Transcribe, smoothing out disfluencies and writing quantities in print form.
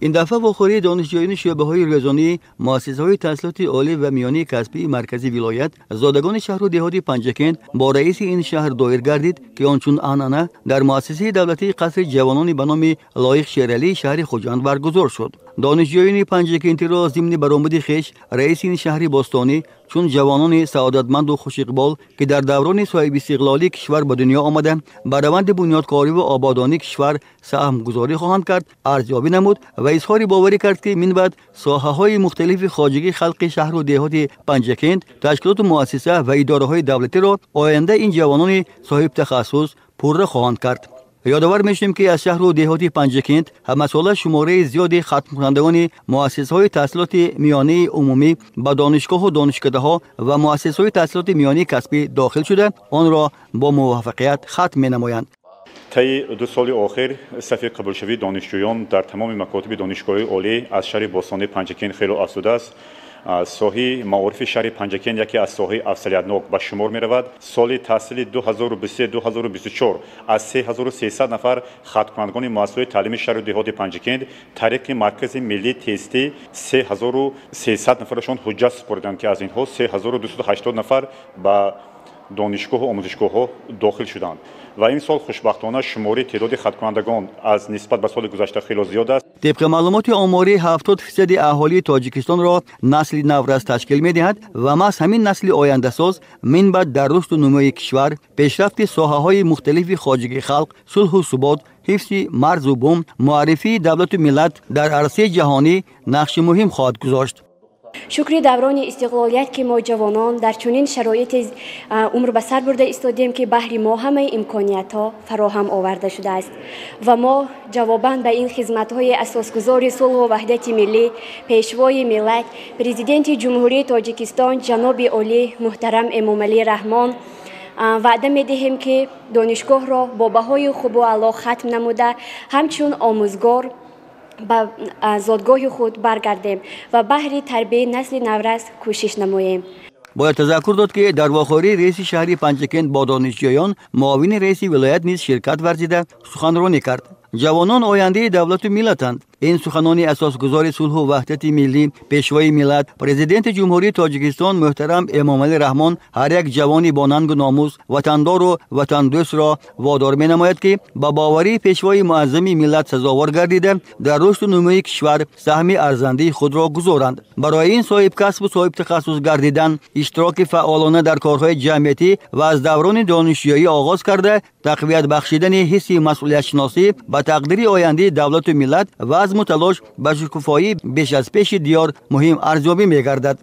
Ин дафъа вохӯрии донишҷӯёни шӯъбаҳои рӯзонии муассисаҳои таҳсилоти олӣ ва миёнии касбии маркази вилоят, зодагони шаҳру деҳоти Панҷакент бо раиси ин шаҳр доир гардид, ки он чун анъана дар муассисаи давлатии қасри ҷавонони ба номи Лоиқ Шералии шаҳри Хуҷанд баргузор шуд. Донишҷӯёни панҷакентиро зимни баромади хеш раиси ин шаҳри бостонӣ чун ҷавонони саодатманду хушиқбол, ки дар даврони соҳибистиқлолии кишвар ба дунё омада, ба раванди бунёдкориву ободонии кишвар саҳмгузорӣ хоҳанд кард, арзёбӣ намуд ва изҳори боварӣ кард, ки минбаъд соҳаҳои мухталифи хоҷагии халқи шаҳру деҳоти Панҷакент, ташкилоту муассиса ва идораҳои давлатиро оянда ин ҷавонони соҳибтахассус пурра хоҳанд кард. Ёдовар мешавем, ки аз шаҳру деҳоти Панҷакент ҳамасола шумораи зиёди хатмкунандагони муассисаҳои таҳсилоти миёнаи умумӣ ба донишгоҳу донишкадаҳо ва муассисаҳои таҳсилоти миёнаи касбӣ дохил шуда, онро бо муваффақият хатм менамоянд. Таи 2 соли охир сафи қабулшавии донишҷӯён дар тамоми макотиби донишгоҳии олӣ аз шаҳри бостонии Панҷакент хело афзудааст. Соҳаи маорифи шаҳри Панҷакент яке аз соҳаи афзалиятнок ба шумор меравад. Соли таҳсили 2023-2024 аз 3300 нафар хатмкунандагони муассисаҳои таълими шаҳру деҳоти Панҷакент тариқи маркази миллии тестӣ 3300 нафарашон ҳуҷҷат супориданд, ки аз инҳо 3280 нафар ба донишгоҳу омӯзишгоҳҳо дохил шуданд. Ва ин сол хушбахтона шумори теъдоди хаткунандагон аз нисбат ба соли гузашта хело зиёд аст. Тибқи маълумоти оморӣ, 70% аҳолии Тоҷикистонро насли наврас ташкил медиҳад ва маҳз ҳамин насли ояндасоз минбаъд дар рушду нумӯи кишвар, пешрафти соҳаҳои мухталифи хоҷагии халқ, сулҳу субот, ҳифзи марзу бум, муаррифии давлату миллат дар арсаи ҷаҳонӣ нақши муҳим хоҳад гузошт. Шукри даврони истиқлолият, ки мо ҷавонон дар чунин шароити умр ба сар бурда истодем, ки баҳри мо ҳамаи имкониятҳо фароҳам оварда шудааст ва мо ҷавобан ба ин хизматҳои асосгузори сулҳу ваҳдати миллӣ, пешвои миллат, Президенти Ҷумҳурии Тоҷикистон ҷаноби олӣ муҳтарам Эмомалӣ Раҳмон ваъда медиҳем, ки донишгоҳро бо баҳои хубу аъло хатм намуда, ҳамчун омӯзгор ба зодгоҳи худ баргардем ва баҳри тарбияи насли наврас кӯшиш намоем. Бояд тазаккур дод, ки дар вохӯрии раиси шаҳри Панҷакент бо донишҷӯён муовини раиси вилоят низ ширкат варзида суханронӣ кард. Ҷавонон ояндаи давлату миллатанд. Ин суханони асосгузори сулҳу ваҳдати миллӣ, пешвои миллат, Президенти Ҷумҳурии Тоҷикистон муҳтарам Эмомалӣ Раҳмон ҳар як ҷавони бо нангу номус, ватандору ватандӯстро водор менамояд, ки ба боварии пешвои муаззами миллат сазовор гардида, дар рушду нумӯи кишвар саҳми арзандии худро гузоранд. Барои ин соҳибкасбу соҳибтахассус гардидан, иштироки фаъолона дар корҳои ҷамъиятӣ ва аз даврони донишҷӯӣ оғоз карда, тақвият бахшидани ҳисси масъулиятшиносӣ ба тақдири ояндаи давлату миллат ва азму талош ба шукуфоии беш аз пеши диёр муҳим арзёбӣ мегардад.